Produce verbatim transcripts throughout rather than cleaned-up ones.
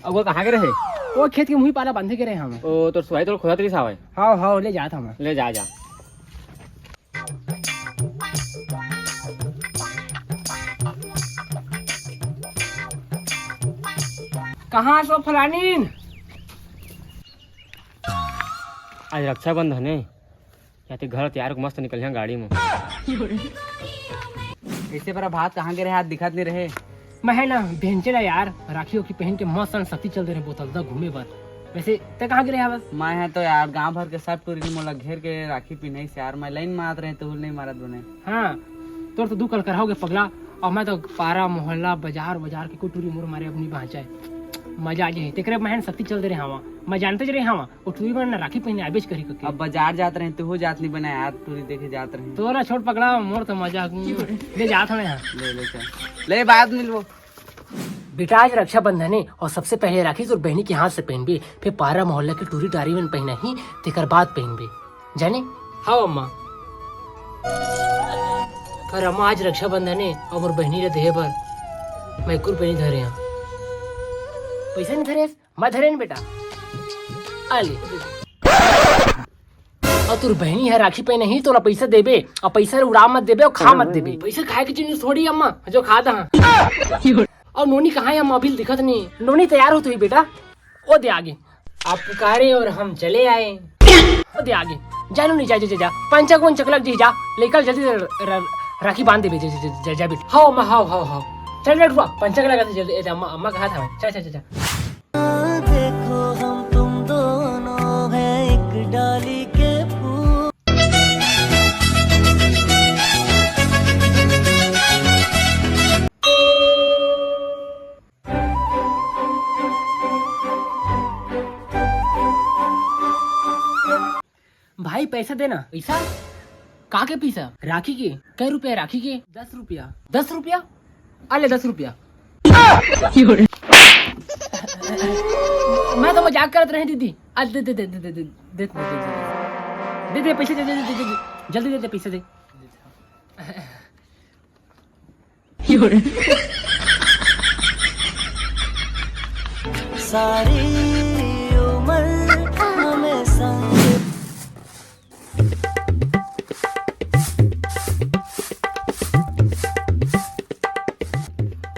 अउ वो कहाँ गे रहे? वो खेत के मुही पाला बांधे गे रहे हम। ओ, तोर सुहाई तोर खोजत रहिस हावय। हाव, हाव, ले जात हवं। ले जा, जा। कहाँ हस ओ फलानीन? आज रक्षाबंधन हे, या ते घर तियार के मस्त निकलिहा गाड़ी में। अइसे पर भात कहाँ गे रहे, आज दिखत नहीं रहे। मैं हे ना, भेंचे ला यार, राखी ओखी पहन के मस्त सन सती चल दे रहे बोतल दा घूमे बर। वैसे ते कहाँ गे रहे बस? मैं हे तो यार, गांव भर के सब टूरी मोला घेर के राखी पिन्हइस यार, मैं लाइन मारत रहे, तू नहीं मारत बने। हाँ, तोर तो दू कल कर होगे पगला, अउ मैं तो पारा मोहल्ला बाजार बाजार के कोई टूरी मोर मारे अब नहीं बाँचे। मजा आ जाही, तेकरे मैं हे ना सती चल दे रहे हवा, मैं जानते ज रहे हवा। ओ टूरी मन ना राखी पहिने आबेच करही कहिके। अब बाजार जात रहे, तू हो जात नहीं बना यार, टूरी देखे जात रहे। तोला छोड़ पगला, मोर तो मजा आ गई। ले जात हवे यहाँ। ले, ले चल। ले, बाद मिलबो। बेटा, आज रक्षाबंधन हे अउ सबसे पहले राखी तोर बहिनी के हाथ से पहिनबे, फिर पारा मोहल्ला के टूरी टारी मन पहिनही, तेकर बाद पहिनबे। जाने? हाँ, अम्मा। पर अम्मा, आज रक्षाबंधन हे अउ मोर बहिनी ला देहे बर मैं कुर पे नहीं धरे हूँ। पैसा नहीं धरे? मैं धरे न बेटा। आ ले। अउ तोर बहिनी ह राखी पहिनही, तोला पैसा देबे, अउ पैसा ल उड़ा मत देबे, अउ खा मत देबे। पैसा खाए के जिनिस थोड़ी अम्मा, जो खा दहा। अउ नोनी कहाँ हे अम्मा, अभी दिखत नहीं। नोनी तैयार होत होही बेटा। ओ दे आगे। आप पुकारे और हम चले आए। ओ दे आगे। जा नोनी, जा, जा, जा, जा। पंचक वंचक लग जी, जा। लेकर जल्दी र-, र-, राखी बांध देबे, जा, जा, जा, जा, जा बेटा। हाव अम्मा, हाव, हाव, हाव। चल बेटुआ, पंचक लगा दे जल्दी। ए, अम्मा, अम्मा कहा था? चल, चल, चल, चल। देखो हम तुम दोनों हैं एक डाली के फूल। भाई, पैसा देना। पैसा? का के पैसा? राखी के। कै रुपया राखी के? दस रुपया। दस रुपया? आ ले, दस रुपया। मैं तो मजाक करत रहे दीदी। आ दे, दे, दे। दे, दे, पैसे दे, दे, दे, दे, दे। जल्दी दे, दे, पैसे दे। सारी उम्र हमें संग।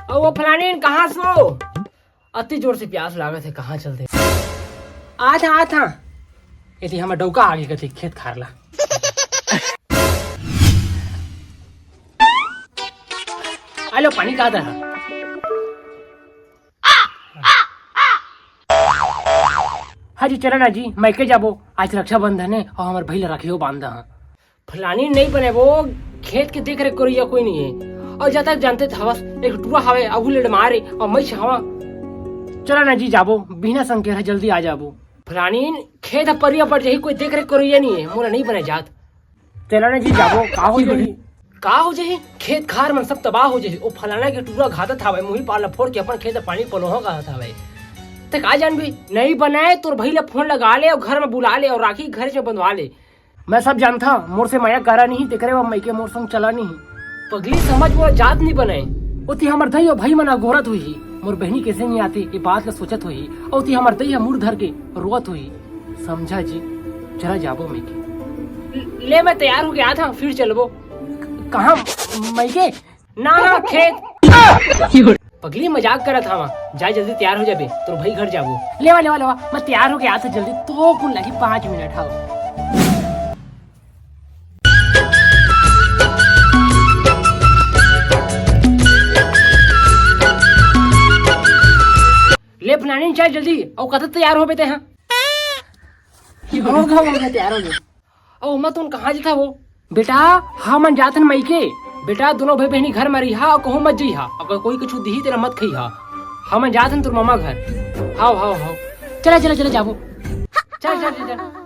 अउ वो फलानीन कहाँ सो? अति जोर से प्यास लागत हे, कहाँ चलते? आ था, आ था। यदि हमर डौका आगे कथे खेत खार ला। आ लो, पानी का दहा। हाँ जी, चला ना जी, मइके जाबो। आज रक्षाबंधन हे अउ हमर भई ला राखियो बांध दहा। फलानी नहीं बने, वो खेत के देख रेख करोइया कोई नहीं हे। अउ जतक जानते हवस, एक टुरा हवे, अहू लेड़ मारे, अउ मैं छावा। चला ना जी, जाबो, बिना संकेत जल्दी आ जाबो। फलानी खेत ह परिया पड़ जाही, कोई देख रेख करोइया नहीं हे, मोला नहीं बने जात। चला ना जी, जाबो, का हो जाही? का हो जाही? खेत खार मन सब तबाह हो जाही। ओ फलाना के टुरा घातत हवय, मुही पार ला फोड़ के अपन खेत पानी पलोहा कहत हवय। ते का जानबी? नहीं बनाए, तोर भई ला फोन लगा ले अउ घर में बुला ले अउ राखी घर से बंधवा ले। मैं सब जानथा, मोर से मया करा नहीं, तेकरे बर मइके मोर संग चला नहीं। पगली समझ मोर जात नहीं बनाए। ओती हमर दई अउ भई मन अगोरत होही, मोर बहिनी कैसे नहीं आते, ये बात ला सोचत होही। ओती हमर दई ह मुड़ धर के रोवत होही। समझा जी, चला जाबो मइके। ले, मैं तैयार होके आत हंव, फिर चलबो। कहाँ? मइके? ना, ना, खेत। पगली, मजाक करत हंव, जा जल्दी तैयार हो जाबे, तोर भई घर जाबो। लेवा, लेवा, लेवा, मैं तैयार होके आत हंव जल्दी, तो कुन लगी पाँच मिनट, हव। ले फलानी, चल जल्दी, अउ कतक तैयार होबे ते, हाँ? हो गया, हो गया, तैयार हो गया। अउ ओमा तुम कहाँ जाथा वो? बेटा, हमन जाथन मइके। बेटा, दोनों भई बहिनी घर म रहिहा अउ कहूँ मत जइहा। अगर कोई कुछु दिही तेला मत खइहा। हमन जाथन तोर ममा घर। हाव, हाव, हाव। चला, चला, चला जाबो। चल, चल, चल, चल।